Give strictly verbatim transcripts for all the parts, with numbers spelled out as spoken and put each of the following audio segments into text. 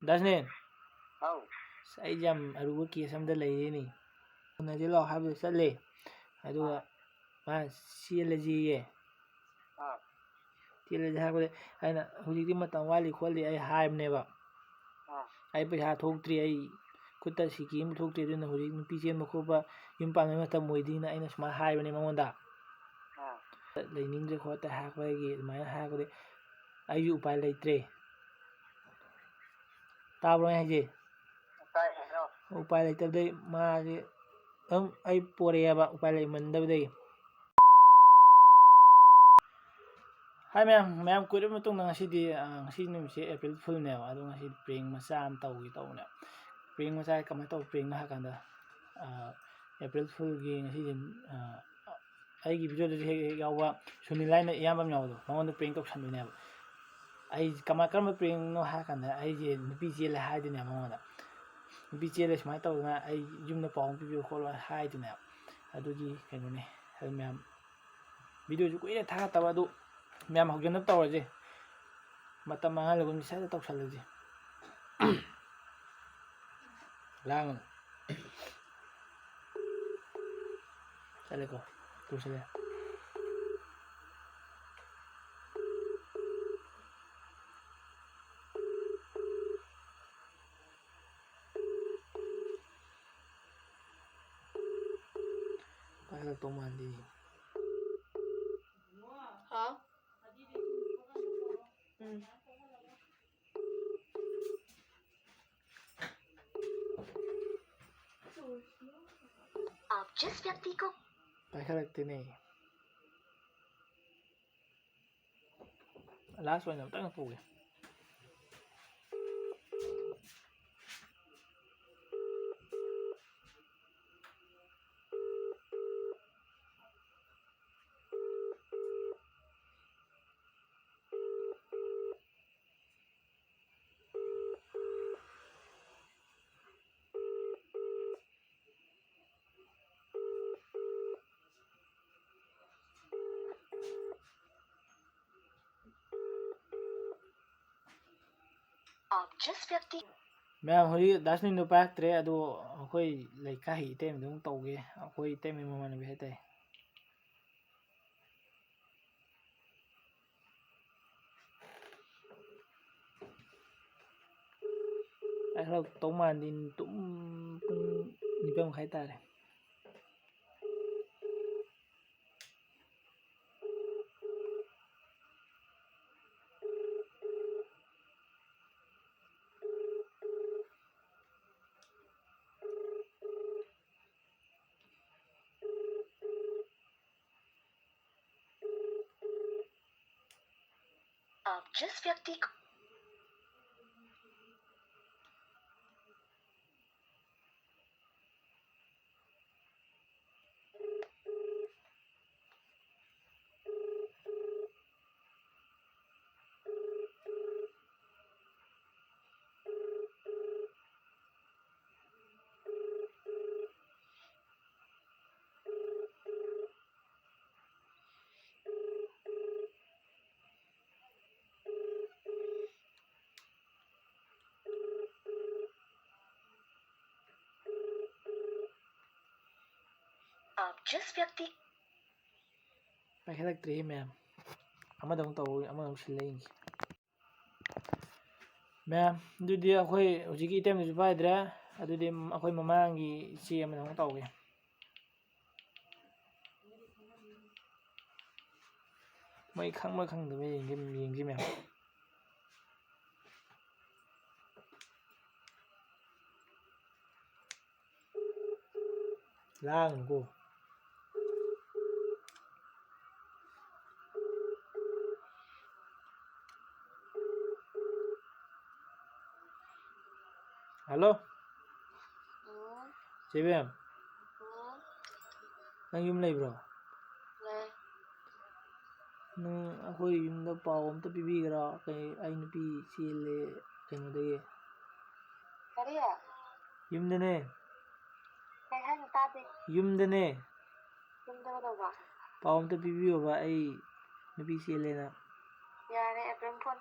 ꯗꯥꯁꯅꯦ, ꯍꯥꯎ꯫ ꯑꯁ, ꯑꯩꯁꯦ ꯌꯥꯝ ꯑꯔꯨꯕ ꯀꯦꯁ ꯑꯃꯗ ꯂꯩꯔꯦꯅꯦ꯫ ꯎꯅꯁꯦ ꯂꯥꯛꯑꯣ ꯍꯥꯏꯕꯗ ꯆꯠꯂꯦ, ꯑꯗꯨꯒ ꯑꯥ꯫ ꯃꯥ ꯆꯦꯜꯂꯁꯤꯌꯦ꯫ ꯑꯥ꯫ ꯆꯦꯜꯂꯁꯤ ꯍꯥꯏꯕꯗ ꯑꯩꯅ, "ꯍꯧꯖꯤꯛꯇꯤ ꯃꯇꯝ ꯋꯥꯠꯂꯤ ꯈꯣꯠꯂꯤ" ꯑꯩ ꯍꯥꯏꯕꯅꯦꯕ꯫ ꯑꯥ꯫ "ꯑꯩ ꯄꯩꯁꯥ ꯊꯣꯛꯇ꯭ꯔꯤ, ꯑꯩ ꯈꯨꯠꯇ ꯁꯤꯀꯤ ꯑꯃ ꯊꯣꯛꯇ꯭ꯔꯤ, ꯑꯗꯨꯅ ꯍꯧꯖꯤꯛ ꯅꯨꯄꯤ ꯆꯦꯟꯕ ꯈꯣꯠꯄ, ꯌꯨꯝ ꯄꯥꯟꯕꯒꯤ ꯃꯇꯝ ꯑꯣꯏꯗ꯭ꯔꯤꯅ" ꯑꯩꯅ ꯁꯨꯃꯥꯏꯅ ꯍꯥꯏꯕꯅꯦ ꯃꯉꯣꯟꯗ꯫ ꯑꯥ꯫ "ꯂꯩꯅꯤꯡꯗ꯭ꯔꯦ ꯈꯣꯠꯇ꯭ꯔꯦ" ꯍꯥꯏꯔꯛꯄꯗꯒꯤ, ꯑꯗꯨꯃꯥꯏꯅ ꯍꯥꯏꯔꯛꯄꯗꯒꯤ ꯑꯩꯁꯨ ꯎꯄꯥꯏ ꯂꯩꯇ꯭ꯔꯦ꯫ ꯇꯥꯕ꯭ꯔꯣ ꯑꯩ ꯍꯥꯏꯁꯦ? ꯇꯥꯏ, ꯍꯥꯏꯔꯣ꯫ ꯎꯄꯥꯏ ꯂꯩꯇꯕꯗꯩ ꯃꯥꯁꯦ ꯑꯗꯨꯝ ꯑꯩ ꯄꯣꯔꯛꯑꯦꯕ, ꯎꯄꯥꯏ ꯂꯩꯃꯟꯗꯕꯗꯒꯤ꯫ ꯍꯥꯏ ꯃꯌꯥꯝ, ꯃꯌꯥꯝ ꯀꯨꯏꯔꯕ ꯃꯇꯨꯡꯗ ꯉꯁꯤꯗꯤ, ꯑ, ꯉꯁꯤ ꯅꯨꯃꯤꯠꯁꯦ April Foolꯅꯦꯕ, ꯑꯗꯣ ꯉꯁꯤ prank ꯃꯆꯥ ꯑꯃ ꯇꯧꯒꯦ ꯇꯧꯕꯅꯦꯕ꯫ Prank ꯃꯆꯥ ꯀꯃꯥꯏꯅ ꯇꯧꯕ prankꯅꯣ ꯍꯥꯏ ꯀꯥꯟꯗ, ꯑ, April Foolꯒꯤ ꯉꯁꯤꯁꯦ, ꯑ, ꯑꯩꯒꯤ videoꯗꯁꯨ ꯍꯦꯛ ꯍꯦꯛ ꯌꯥꯎꯕ ꯁꯨꯅꯤꯜ ꯍꯥꯏꯅ ꯏꯌꯥꯝꯕ ꯑꯃ ꯌꯥꯎꯕꯗꯣ, ꯃꯉꯣꯟꯗ prank ꯇꯧꯁꯟꯗꯣꯏꯅꯦꯕ꯫ ꯑꯩ ꯀꯃꯥꯏ-, ꯀꯔꯝꯕ prankꯅꯣ ꯍꯥꯏꯔ ꯀꯥꯟꯗ, ꯑꯩꯁꯦ ꯅꯨꯄꯤ ꯆꯦꯜꯂꯦ ꯍꯥꯏꯗꯣꯏꯅꯦꯕ ꯃꯉꯣꯟꯗ꯫ "ꯅꯨꯄꯤ ꯆꯦꯜꯂꯦ, ꯁꯨꯃꯥꯏꯅ ꯇꯧꯗꯅ ꯑꯩ ꯌꯨꯝꯗ ꯄꯥꯎ ꯑꯃ ꯄꯤꯕꯤꯌꯨ" ꯈꯣꯠꯂꯣ ꯍꯥꯏꯗꯣꯏꯅꯦꯕ꯫ ꯑꯗꯨꯒꯤ ꯀꯩꯅꯣꯅꯦ꯫ ꯑꯗꯨ ꯃꯌꯥꯝ videoꯁꯨ ꯀꯨꯏꯔꯦ ꯊꯥꯒꯠꯇꯕ, ꯑꯗꯨ ꯃꯌꯥꯝ ꯍꯧꯖꯤꯟꯅꯕ ꯇꯧꯔꯁꯦ꯫ ꯃꯇꯝ ꯃꯥꯡꯍꯜꯂꯒꯨꯝꯁꯤ, ꯁꯠ ꯁꯠ ꯇꯧꯁꯜꯂꯁꯤ꯫ ꯂꯥꯡꯒꯅꯨ꯫ ꯆꯠꯂꯦꯀꯣ꯫ ꯇꯨ ꯆꯠꯂꯦ꯫ ꯄꯥꯏꯈꯠꯂꯛꯇꯧ ꯃꯥꯟꯗꯦ꯫ ꯍꯥꯎ꯫ ꯎꯝ꯫ आप जिस व्यक्ति को ꯄꯥꯏꯈꯠꯂꯛꯇꯦꯅꯦ꯫ Last ꯑꯣꯏꯅ ꯑꯝꯇꯪ ꯄꯨꯒꯦ꯫ आप जिस व्यक्ति ꯃꯌꯥꯝ, ꯍꯧꯖꯤꯛ ꯗꯥꯁꯅꯤꯟꯗꯣ ꯄꯥꯏꯔꯛꯇ꯭ꯔꯦ, ꯑꯗꯣ ꯑꯩꯈꯣꯏ ꯂꯩꯀꯥꯏ ꯏꯇꯩꯃꯗ ꯑꯃꯨꯛ ꯇꯧꯒꯦ꯫ ꯑꯩꯈꯣꯏ ꯏꯇꯩꯃ ꯃꯃꯥꯟꯅꯕꯤ ꯍꯥꯏꯇꯥꯔꯦ꯫ ꯄꯥꯏꯈꯠꯂꯛꯇꯧ ꯃꯥꯟꯗꯦ, ꯇꯨꯝ-, ꯄꯨꯡ ꯅꯤꯄꯥꯟ ꯃꯈꯥꯏ ꯇꯥꯔꯦ꯫ आप जिस व्यक्ति को आप जिस व्यक्ति ꯄꯥꯏꯈꯠꯂꯛꯇ꯭ꯔꯦꯍꯦ ꯃꯌꯥꯝ꯫ ꯑꯃꯗ ꯑꯃꯨꯛ ꯇꯧ, ꯑꯃꯗ ꯑꯃꯨꯛ ꯁꯤꯜꯂ ꯌꯦꯡꯁꯤ꯫ ꯃꯌꯥꯝ, ꯑꯗꯨꯗꯤ ꯑꯩꯈꯣꯏ ꯍꯧꯖꯤꯛꯀꯤ ꯏꯇꯩꯃꯁꯨ ꯄꯥꯏꯗ꯭ꯔꯦ꯫ ꯑꯗꯨꯗꯤ ꯑꯩꯈꯣꯏ ꯃꯃꯥꯡꯒꯤ ꯏꯆꯦ ꯑꯃꯗ ꯑꯃꯨꯛ ꯇꯧꯒꯦ꯫ ꯃꯣꯏ ꯈꯪꯕ ꯈꯪꯗꯕ ꯌꯦꯡꯒꯦ, ꯌꯦꯡꯁꯤ ꯃꯌꯥꯝ꯫ ꯂꯥꯡꯒꯅꯨꯀꯣ꯫ ꯍꯜꯂꯣ꯫ ꯎꯝ꯫ ꯆꯦꯕꯦꯝ꯫ ꯎꯝ꯫ ꯅꯪ ꯌꯨꯝ ꯂꯩꯕ꯭ꯔꯣ? ꯂꯩ꯫ ꯅꯪ ꯑꯩꯈꯣꯏ ꯌꯨꯝꯗ ꯄꯥꯎ ꯑꯝꯇ ꯄꯤꯕꯤꯒꯦꯔꯥ? ꯀꯩ, ꯑꯩ ꯅꯨꯄꯤ ꯆꯦꯜꯂꯦ ꯀꯩꯅꯣꯗꯒꯤ꯫ ꯀꯔꯤ? ꯌꯨꯝꯗꯅꯦ꯫ ꯀꯩ ꯍꯥꯏꯅꯣ? ꯇꯥꯗꯦ꯫ ꯌꯨꯝꯗꯅꯦ꯫ ꯌꯨꯝꯗ ꯀꯩꯗꯧꯕ? ꯄꯥꯎ ꯑꯝꯇ ꯄꯤꯕꯤꯌꯣꯕ, ꯑꯩ ꯅꯨꯄꯤ ꯆꯦꯜꯂꯦꯅ꯫ ꯌꯥꯔꯦ, ꯑꯦꯄ꯭ꯔꯤꯜ ꯐꯣꯟ꯫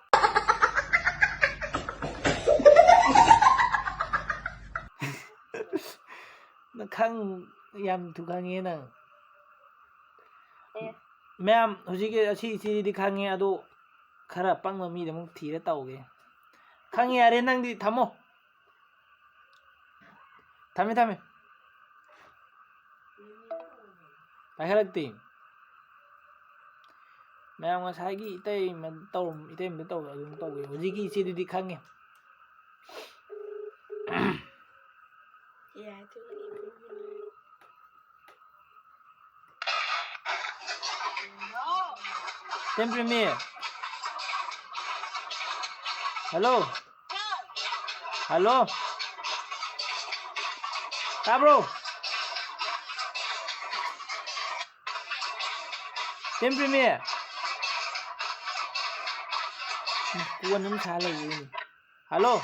ꯈꯪ-, ꯌꯥꯝ ꯊꯨ ꯈꯪꯉꯦ ꯅꯪ꯫ ꯑꯦ꯫ ꯃꯌꯥꯝ, ꯍꯧꯖꯤꯛꯀꯤ ꯑꯁꯤ ꯏꯆꯦꯗꯤ ꯈꯪꯉꯦ, ꯑꯗꯣ ꯈꯔ ꯄꯪꯕ ꯃꯤꯗ ꯑꯃꯨꯛ ꯊꯤꯔ ꯇꯧꯒꯦ꯫ ꯈꯪꯉꯦ, ꯌꯥꯔꯦ, ꯅꯪꯗꯤ ꯊꯝꯃꯣ꯫ ꯊꯝꯃꯦ, ꯊꯝꯃꯦ꯫ ꯄꯥꯏꯈꯠꯂꯛꯇꯦ꯫ ꯃꯌꯥꯝ, ꯉꯁꯥꯏꯒꯤ ꯏꯇꯩꯃ ꯇꯧꯔꯝ-, ꯏꯇꯩꯃꯗ ꯇꯧꯔ ꯑꯗꯨꯝ ꯇꯧꯋꯦ꯫ ꯍꯧꯖꯤꯛꯀꯤ ꯏꯆꯦꯗꯨꯗꯤ ꯈꯪꯉꯦ꯫ ꯇꯦꯝ ꯄ꯭ꯔꯦꯃꯤ꯫ ꯍꯜꯂꯣ꯫ ꯍꯜꯂꯣ꯫ ꯇꯥꯕ꯭ꯔꯣ? ꯇꯦꯝ ꯄ꯭ꯔꯦꯃꯤ꯫ ꯀꯣꯟ ꯑꯃ ꯁꯥ ꯂꯩꯌꯦ꯫ ꯍꯜꯂꯣ꯫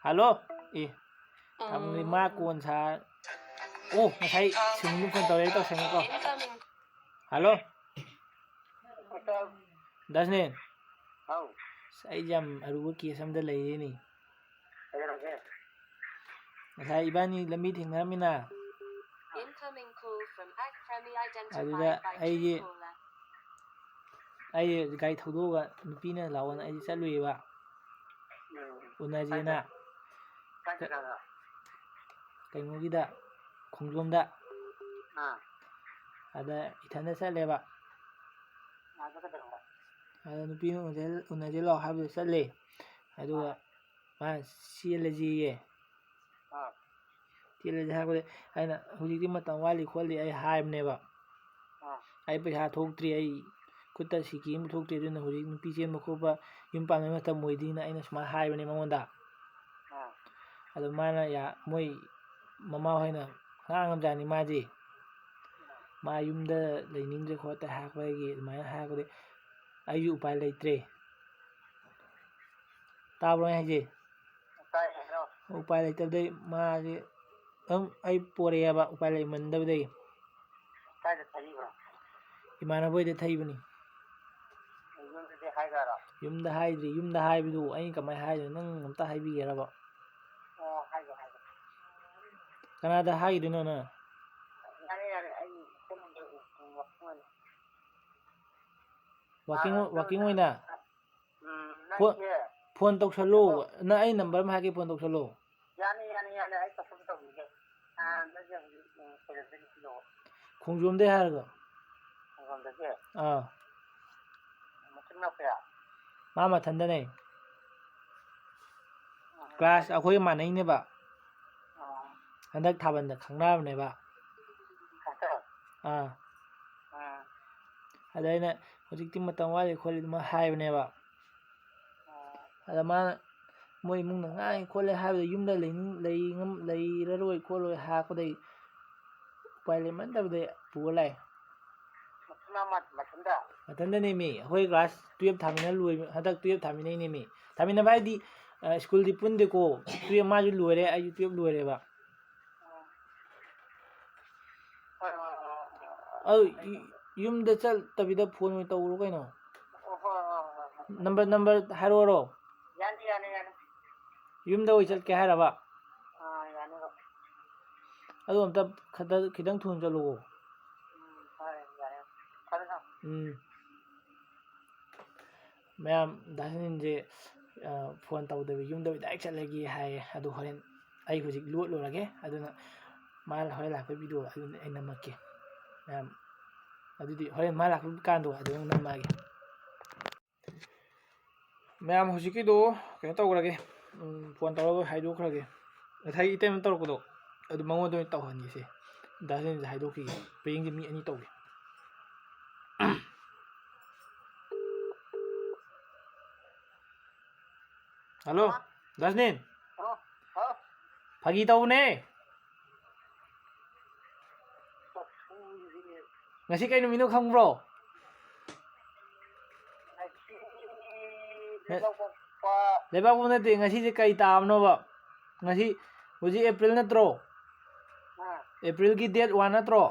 ꯍꯜꯂꯣ꯫ ꯑꯦ꯫ ꯊꯝꯈ꯭ꯔꯦ, ꯃꯥ ꯀꯣꯟ ꯁꯥ-, ꯑꯣ, ꯉꯁꯥꯏ ꯁꯤꯃꯨꯗꯨ ꯐꯣꯟ ꯇꯧꯔꯛꯑꯦ, ꯇꯧꯁꯟꯒꯦꯀꯣ꯫ ꯍꯜꯂꯣ꯫ ꯗꯥꯁꯅꯦ꯫ ꯍꯥꯎ꯫ ꯑꯁ, ꯑꯩꯁꯦ ꯌꯥꯝ ꯑꯔꯨꯕ ꯀꯦꯁ ꯑꯃꯗ ꯂꯩꯔꯦꯅꯦ꯫ ꯀꯩꯗꯧꯔꯒꯦ? ꯉꯁꯥꯏ ꯏꯕꯥꯅꯤ ꯂꯝꯕꯤ ꯊꯦꯡꯅꯔꯝꯃꯤꯅ꯫ Incoming call from Akpremi identified ꯑꯗꯨꯗ by ꯑꯩꯒꯤ Truecaller꯫ ꯑꯩ ꯒꯥꯔꯤ ꯊꯧꯗꯣꯛꯑꯒ ꯅꯨꯄꯤꯅ ꯂꯥꯛꯑꯣꯅ ꯑꯩꯁꯦ ꯆꯠꯂꯨꯏꯕ꯫ ꯎꯝ꯫ ꯎꯅꯁꯦꯅ꯫ ꯀꯥꯏꯗ? ꯀꯥꯏ ꯖꯒꯥꯗ? ꯀꯩꯅꯣꯒꯤꯗ, ꯈꯣꯡꯖꯣꯝꯗ꯫ ꯑꯥ꯫ ꯑꯗ ꯏꯊꯟꯗ ꯆꯠꯂꯦꯕ꯫ ꯑꯥꯗ ꯀꯩꯗꯧꯔꯕ? ꯑꯗ ꯅꯨꯄꯤꯅ ꯎꯅꯁꯦ, ꯎꯅꯁꯦ ꯂꯥꯛꯑꯣ ꯍꯥꯏꯕꯗꯨꯗ ꯆꯠꯂꯦ꯫ ꯑꯗꯨꯒ ꯑꯥ꯫ ꯃꯥꯅ ꯆꯦꯜꯂꯁꯤꯌꯦ꯫ ꯑꯥ꯫ ꯆꯦꯜꯂꯁꯤ ꯍꯥꯏꯔꯛꯄꯗ ꯑꯩꯅ, "ꯍꯧꯖꯤꯛꯇꯤ ꯃꯇꯝ ꯋꯥꯠꯂꯤ ꯈꯣꯠꯂꯤ" ꯑꯩ ꯍꯥꯏꯕꯅꯦꯕ꯫ ꯑꯥ꯫ "ꯑꯩ ꯄꯩꯁꯥ ꯊꯣꯛꯇ꯭ꯔꯤ, ꯑꯩ ꯈꯨꯠꯇ ꯁꯤꯀꯤ ꯑꯃ ꯊꯣꯛꯇ꯭ꯔꯤ, ꯑꯗꯨꯅ ꯍꯧꯖꯤꯛ ꯅꯨꯄꯤ ꯆꯦꯟꯕ ꯈꯣꯠꯄ, ꯌꯨꯝ ꯄꯥꯟꯕꯒꯤ ꯃꯇꯝ ꯑꯣꯏꯗ꯭ꯔꯤꯅ" ꯑꯩꯅ ꯁꯨꯃꯥꯏꯅ ꯍꯥꯏꯕꯅꯦ ꯃꯉꯣꯟꯗ꯫ ꯑꯥ꯫ ꯑꯗꯣ ꯃꯥꯅ ꯌꯥ-, ꯃꯣꯏ ꯃꯃꯥ ꯍꯣꯏꯅ ꯉꯥꯡꯉꯕꯖꯥꯠꯅꯤ ꯃꯥꯁꯦ꯫ ꯃꯥ ꯌꯨꯝꯗ ꯂꯩꯅꯤꯡꯗ꯭ꯔꯦ ꯈꯣꯠꯇ꯭ꯔꯦ ꯍꯥꯏꯔꯛꯄꯗꯒꯤ ꯑꯗꯨꯃꯥꯏꯅ ꯍꯥꯏꯔꯛꯄꯗꯒꯤ ꯑꯩꯁꯨ ꯎꯄꯥꯏ ꯂꯩꯇ꯭ꯔꯦ꯫ ꯇꯥꯕ꯭ꯔꯣ ꯑꯩ ꯍꯥꯏꯁꯦ? ꯇꯥꯏ, ꯍꯥꯏꯔꯣ꯫ ꯎꯄꯥꯏ ꯂꯩꯇꯕꯗꯩ ꯃꯥꯁꯦ ꯑꯗꯨꯝ ꯑꯩ ꯄꯣꯔꯛꯑꯦꯕ, ꯎꯄꯥꯏ ꯂꯩꯃꯟꯗꯕꯗꯒꯤ꯫ ꯀꯥꯏꯗ ꯊꯩꯕ? ꯏꯃꯥꯟꯅꯕ ꯍꯣꯏꯗ ꯊꯩꯕꯅꯤ꯫ ꯌꯨꯝꯗꯗꯤ ꯍꯥꯏꯈ꯭ꯔꯕ? ꯌꯨꯝꯗ ꯍꯥꯏꯗ꯭ꯔꯤ꯫ ꯌꯨꯝꯗ ꯍꯥꯏꯕꯗꯨ ꯑꯩꯅ ꯀꯃꯥꯏꯅ ꯍꯥꯏꯗꯣꯏꯅꯣ? ꯅꯪ ꯑꯝꯇ ꯍꯥꯏꯕꯤꯒꯦꯔꯕ? ꯑꯣ, ꯍꯥꯏꯒꯦ, ꯍꯥꯏꯒꯦ꯫ ꯀꯅꯥꯗ ꯍꯥꯏꯈꯤꯗꯣꯏꯅꯣ ꯅꯪ? ꯌꯥꯔꯦ, ꯌꯥꯔꯦ, ꯑꯩ ꯁꯣꯝꯗ ꯋꯥꯛꯀꯤꯡ ꯑꯣꯏꯅ꯫ ꯋꯥꯛꯀꯤꯡ, ꯑꯥ, ꯋꯥꯛꯀꯤꯡ ꯑꯣꯏꯅ? ꯎꯝ, ꯐꯣꯟ, ꯅꯪꯁꯦ ꯐꯣꯟ ꯇꯧꯁꯜꯂꯣ꯫ ꯀꯩꯅꯣ ꯅꯪ ꯑꯩ ꯅꯝꯕꯔ ꯑꯃ ꯍꯥꯏꯒꯦ, ꯐꯣꯟ ꯇꯧꯁꯜꯂꯣ꯫ ꯌꯥꯅꯤ, ꯌꯥꯅꯤ, ꯌꯥꯅꯤ, ꯑꯩ ꯀꯩꯁꯨꯝ ꯇꯧꯕꯤꯒꯦ꯫ ꯑꯥ, ꯅꯪꯁꯦ ꯍꯧꯖꯤꯛ, ꯎꯝ, ꯀꯩꯅꯣꯗꯒꯤ ꯁꯤꯜꯂꯛꯑꯣ꯫ ꯈꯣꯡꯖꯣꯝꯗꯩ ꯍꯥꯏꯔꯒ꯫ ꯈꯣꯡꯖꯣꯝꯗꯒꯤ? ꯑꯥ꯫ ꯃꯆꯤꯟ ꯃꯅꯥꯎ ꯀꯌꯥ? ꯃꯥ ꯃꯊꯟꯗꯅꯦ꯫ ꯎꯝ꯫ ꯀ꯭ꯂꯥꯁ ꯑꯩꯈꯣꯏꯒ ꯃꯥꯟꯅꯩꯅꯦꯕ꯫ ꯎꯝ꯫ ꯍꯟꯗꯛ ꯊꯥꯕꯜꯗ ꯈꯪꯅꯕꯅꯦꯕ꯫ ꯍꯟꯗꯛ? ꯑꯥ꯫ ꯎꯝ꯫ ꯑꯗ ꯑꯩꯅ ꯍꯧꯖꯤꯛꯇꯤ ꯃꯇꯝ ꯋꯥꯠꯂꯤ ꯈꯣꯠꯂꯤ ꯑꯗꯨꯃꯥꯏꯅ ꯍꯥꯏꯕꯅꯦꯕ꯫ ꯎꯝ꯫ ꯑꯗ ꯃꯥꯅ ꯃꯣꯏ ꯏꯃꯨꯡꯅ ꯉꯥꯡꯉꯤ ꯈꯣꯠꯂꯤ ꯍꯥꯏꯕꯗ ꯌꯨꯝꯗ ꯂꯩꯅꯤꯡ-, ꯂꯩꯉꯝ-, ꯂꯩꯔꯔꯣꯏ ꯈꯣꯠꯂꯣꯏ ꯍꯥꯏꯔꯛꯄꯗꯩ ꯎꯄꯥꯏ ꯂꯩꯃꯟꯗꯕꯗꯩ ꯄꯨꯔ ꯂꯥꯛꯑꯦ꯫ ꯃꯊꯟꯗ ꯃꯥ-, ꯃꯊꯟꯗ? ꯃꯊꯟꯗꯅꯦꯃꯤ꯫ ꯑꯩꯈꯣꯏ ꯀ꯭ꯂꯥꯁ ꯇꯨꯌꯦꯜꯞ ꯊꯥꯃꯤꯟꯅ ꯂꯣꯏꯕ, ꯍꯟꯗꯛ ꯇꯨꯌꯦꯜꯞ ꯊꯥꯃꯤꯟꯅꯩꯅꯦꯃꯤ꯫ ꯊꯥꯃꯤꯟꯅꯕ ꯍꯥꯏꯗꯤ, ꯑ, ꯁ꯭ꯀꯨꯜꯗꯤ ꯄꯨꯟꯗꯦꯀꯣ꯫ ꯇꯨꯌꯦꯜꯞ ꯃꯥꯁꯨ ꯂꯣꯏꯔꯦ, ꯑꯩꯁꯨ ꯇꯨꯌꯦꯜꯞ ꯂꯣꯏꯔꯦꯕ꯫ ꯍꯣꯏ, ꯍꯣꯏ, ꯍꯣꯏ, ꯍꯣꯏ꯫ ꯑꯗꯨ ꯌꯨꯝꯗ ꯆꯠꯇꯕꯤꯗ ꯐꯣꯟ ꯑꯣꯏꯅ ꯇꯧꯔꯣ ꯀꯩꯅꯣ꯫ ꯑꯣ, ꯍꯣꯏ, ꯍꯣꯏ, ꯍꯣꯏ, ꯍꯣꯏ꯫ ꯅꯝꯕꯔ, ꯅꯝꯕꯔ ꯍꯥꯏꯔꯛꯑꯣꯔꯣ? ꯌꯥꯅꯤ, ꯌꯥꯅꯤ, ꯌꯥꯅꯤ꯫ ꯌꯨꯝꯗ ꯑꯣꯏ ꯆꯠꯀꯦ ꯍꯥꯏꯔꯕ? ꯑꯥ, ꯌꯥꯅꯤ, ꯍꯣꯏ꯫ ꯑꯗꯨ ꯑꯝꯇ ꯈꯇ-, ꯈꯤꯇꯪ ꯊꯨꯅ ꯆꯠꯂꯨꯀꯣ꯫ ꯎꯝ, ꯍꯣꯏ, ꯌꯥꯅꯤ꯫ ꯊꯝꯃꯦ, ꯊꯝꯃꯦ꯫ ꯎꯝ꯫ ꯃꯌꯥꯝ, ꯗꯥ ꯁꯅꯤꯜꯁꯦ, ꯑ, ꯐꯣꯟ ꯇꯧꯗꯕꯤ ꯌꯨꯝꯗ ꯑꯣꯏ direct ꯆꯠꯂꯒꯦ ꯍꯥꯏꯌꯦ꯫ ꯑꯗꯨ ꯍꯣꯔꯦꯟ ꯑꯩ ꯍꯧꯖꯤꯛ ꯂꯣꯠꯂꯨꯔꯒꯦ꯫ ꯑꯗꯨꯅ ꯃꯥ ꯍꯣꯔꯦꯟ ꯂꯥꯛꯄꯒꯤ video ꯑꯗꯨꯅ ꯑꯩ ꯅꯝꯃꯛꯀꯦ꯫ ꯃꯌꯥꯝ, ꯑꯗꯨꯗꯤ ꯍꯣꯔꯦꯟ ꯃꯥ ꯂꯥꯛꯄ ꯀꯥꯟꯗꯣ ꯑꯗꯨꯗ ꯅꯝꯃꯛꯑꯒꯦ꯫ ꯃꯌꯥꯝ, ꯍꯧꯖꯤꯛꯀꯤꯗꯣ ꯀꯩꯅꯣ ꯇꯧꯈ꯭ꯔꯒꯦ꯫ ꯎꯝ, ꯐꯣꯟ ꯇꯧꯔꯒ ꯍꯥꯏꯗꯣꯛꯈ꯭ꯔꯒꯦ꯫ ꯉꯁꯥꯏ ꯏꯇꯩꯃꯅ ꯇꯧꯔꯛꯄꯗꯣ ꯑꯗꯨ ꯃꯉꯣꯟꯗ ꯑꯣꯏꯅ ꯇꯧꯍꯟꯒꯦꯁꯦ꯫ ꯗꯥ ꯁꯅꯤꯜꯁꯦ ꯍꯥꯏꯗꯣꯛꯈꯤꯒꯦ꯫ ꯄ꯭ꯔꯦꯡꯁꯦ ꯃꯤ ꯑꯅꯤ ꯇꯧꯒꯦ꯫ ꯍꯜꯂꯣ, ꯗꯥ ꯁꯅꯤꯜ꯫ ꯍꯥꯎ, ꯍꯥꯎ꯫ ꯐꯥꯒꯤ ꯇꯧꯕꯅꯦ꯫ ꯉꯁꯤ ꯀꯩ ꯅꯨꯃꯤꯠꯅꯣ ꯈꯪꯕ꯭ꯔꯣ? ꯉꯁꯤ ꯂꯩꯕꯥꯛꯄꯣꯛꯄ꯫ ꯂꯩꯕꯥꯛꯄꯣꯛꯄ ꯅꯠꯇꯦ, ꯉꯁꯤꯁꯦ ꯀꯩ ꯇꯥꯕꯅꯣꯕ? ꯉꯁꯤ, ꯍꯧꯖꯤꯛ April ꯅꯠꯇ꯭ꯔꯣ? ꯑꯥ꯫ Aprilꯒꯤ date one ꯅꯠꯇ꯭ꯔꯣ?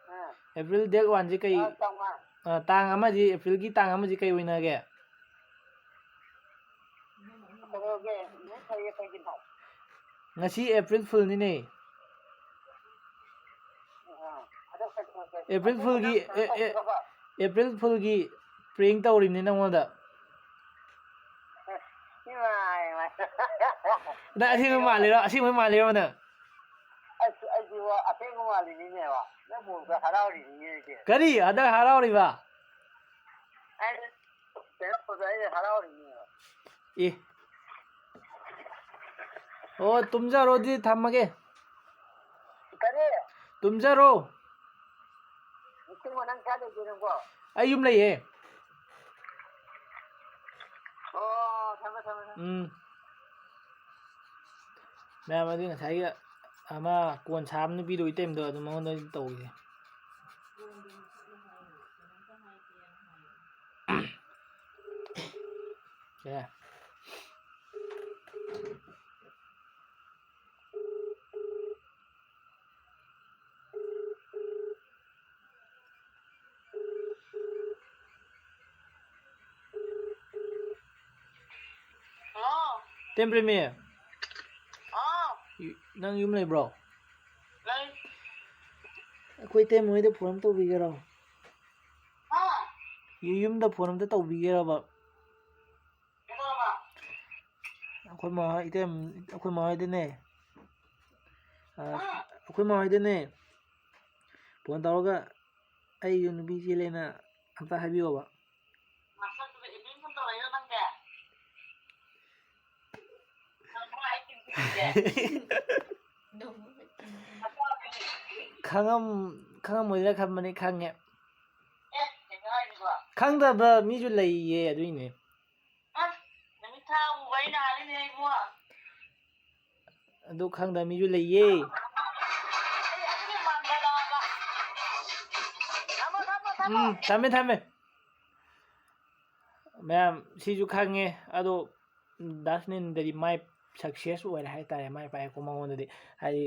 ꯑꯥ꯫ April date oneꯁꯦ ꯀꯩ, ꯑꯥ, ꯇꯥꯡ ꯑꯃ꯫ ꯑꯥ, ꯇꯥꯡ ꯑꯃꯁꯤ, Aprilꯒꯤ ꯇꯥꯡ ꯑꯃꯁꯤ ꯀꯩ ꯑꯣꯏꯅꯒꯦ? ꯀꯩꯗꯧꯔꯒꯦ? ꯅꯨꯃꯤꯠ ꯐꯩꯌꯦ ꯀꯩꯒꯤꯅꯣ? ꯉꯁꯤ April foolꯅꯤꯅꯦ꯫ ꯑꯦꯄ꯭ꯔꯤꯜ ꯐꯨꯜꯒꯤ ꯑꯦ- ꯑꯦ- ꯑꯦꯄ꯭ꯔꯤꯜ ꯐꯨꯜꯒꯤ ꯄ꯭ꯔꯦꯡ ꯇꯧꯔꯤꯕꯅꯤ ꯅꯪꯉꯣꯟꯗ꯫ ꯅꯪ ꯑꯁꯦꯡꯕ ꯃꯥꯜꯂꯤꯔꯣ? ꯑꯁꯦꯡꯕ ꯃꯥꯜꯂꯤꯔꯣ ꯅꯪ? ꯑꯁ, ꯑꯩꯗꯤ ꯋꯥ ꯑꯁꯦꯡꯕ ꯃꯥꯜꯂꯤꯅꯤꯅꯦ ꯋꯥ꯫ ꯅꯪ ꯃꯑꯣꯡꯗ ꯍꯔꯥꯎꯔꯤꯅꯤꯅꯦ ꯑꯩꯗꯤ꯫ ꯀꯔꯤ? ꯍꯟꯗꯛ ꯍꯔꯥꯎꯔꯤꯕ? ꯑꯩ ꯀꯩꯅꯣ ꯇꯧꯗꯦ, ꯑꯩ ꯍꯔꯥꯎꯔꯤꯅꯦꯕ꯫ ꯑꯦ꯫ ꯑꯣ, ꯇꯨꯝꯖꯔꯣ ꯑꯗꯨꯗꯤ, ꯊꯝꯃꯒꯦ꯫ ꯀꯔꯤ? ꯇꯨꯝꯖꯔꯣ꯫ ꯅꯪ ꯀꯥꯏ ꯂꯩꯒꯦ ꯅꯪꯕꯣ? ꯑꯩ ꯌꯨꯝ ꯂꯩꯌꯦ꯫ ꯑꯣ, ꯊꯝꯃꯦ, ꯊꯝꯃꯦ, ꯊꯝꯃꯦ꯫ ꯎꯝ꯫ ꯃꯌꯥꯝ ꯑꯗꯨ ꯉꯁꯥꯏꯒꯤ ꯑꯃ ꯀꯣꯟ ꯁꯥꯕ ꯅꯨꯄꯤꯗꯣ, ꯏꯇꯩꯃꯗꯣ, ꯑꯗꯨ ꯃꯉꯣꯟꯗ ꯑꯣꯏꯅ ꯇꯧꯈꯤꯒꯦ꯫ ꯀꯌꯥ? ꯍꯜꯂꯣ꯫ ꯇꯦꯝꯕ꯭ꯔꯦꯃꯤ꯫ ꯍꯥꯎ꯫ ꯌꯨ-, ꯅꯪ ꯌꯨꯝ ꯂꯩꯕ꯭ꯔꯣ? ꯂꯩ꯫ ꯑꯩꯈꯣꯏ ꯏꯇꯩꯃ ꯍꯣꯏꯗ ꯐꯣꯟ ꯑꯃ ꯇꯧꯕꯤꯒꯦꯔꯣ? ꯍꯥ? ꯌꯨ-, ꯌꯨꯝꯗ ꯐꯣꯟ ꯑꯝꯇ ꯇꯧꯕꯤꯒꯦꯔꯕ? ꯀꯩꯗꯧꯔꯕ? ꯑꯩꯈꯣꯏ ꯃꯥ ꯍꯣꯏ, ꯏꯇꯩꯃ, ꯑꯩꯈꯣꯏ ꯃꯥ ꯍꯣꯏꯗꯅꯦ, ꯑ, ꯍꯥ? ꯑꯩꯈꯣꯏ ꯃꯥ ꯍꯣꯏꯗꯅꯦ ꯐꯣꯟ ꯇꯧꯔꯒ ꯑꯩꯁꯨ ꯅꯨꯄꯤ ꯆꯦꯜꯂꯦꯅ ꯑꯝꯇ ꯍꯥꯏꯕꯤꯌꯣꯕ꯫ ꯅꯁꯛꯇꯨꯒ ꯏꯕꯦꯝ ꯐꯣꯟ ꯇꯧꯔꯛꯏꯔꯣ ꯅꯪꯁꯦ? ꯈꯪꯉꯝ-, ꯈꯪꯉꯝꯃꯣꯏꯗ꯭ꯔꯥ ꯈꯟꯕꯅꯤ, ꯈꯪꯉꯦ꯫ ꯈꯪꯗꯕ ꯃꯤꯁꯨ ꯂꯩꯌꯦ, ꯑꯗꯨꯏꯅꯦ꯫ ꯑꯗꯨ ꯈꯪꯗꯕ ꯃꯤꯁꯨ ꯂꯩꯌꯦ꯫ ꯎꯝ, ꯊꯝꯃꯦ, ꯊꯝꯃꯦ꯫ ꯃꯌꯥꯝ, ꯁꯤꯁꯨ ꯈꯪꯉꯦ, ꯑꯗꯣ ꯗꯥ ꯁꯨꯅꯤꯟꯗꯗꯤ ꯃꯥꯏ success ꯑꯣꯏꯔꯦ ꯍꯥꯏꯇꯥꯔꯦ, ꯃꯥꯏ ꯄꯥꯛꯑꯦꯀꯣ ꯃꯉꯣꯟꯗꯗꯤ꯫ ꯍꯥꯏꯗꯤ,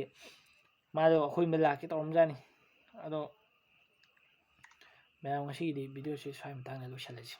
ꯃꯥꯗꯣ ꯑꯩꯈꯣꯏ ꯌꯨꯝꯗ ꯂꯥꯛꯀꯦ ꯇꯧꯔꯝꯖꯥꯠꯅꯤ꯫ ꯑꯗꯣ, ꯃꯌꯥꯝ, ꯉꯁꯤꯒꯤꯗꯤ video ꯁꯤ ꯁ꯭ꯋꯥꯏ ꯃꯇꯥꯡꯗ ꯂꯣꯏꯁꯤꯜꯂꯁꯤ꯫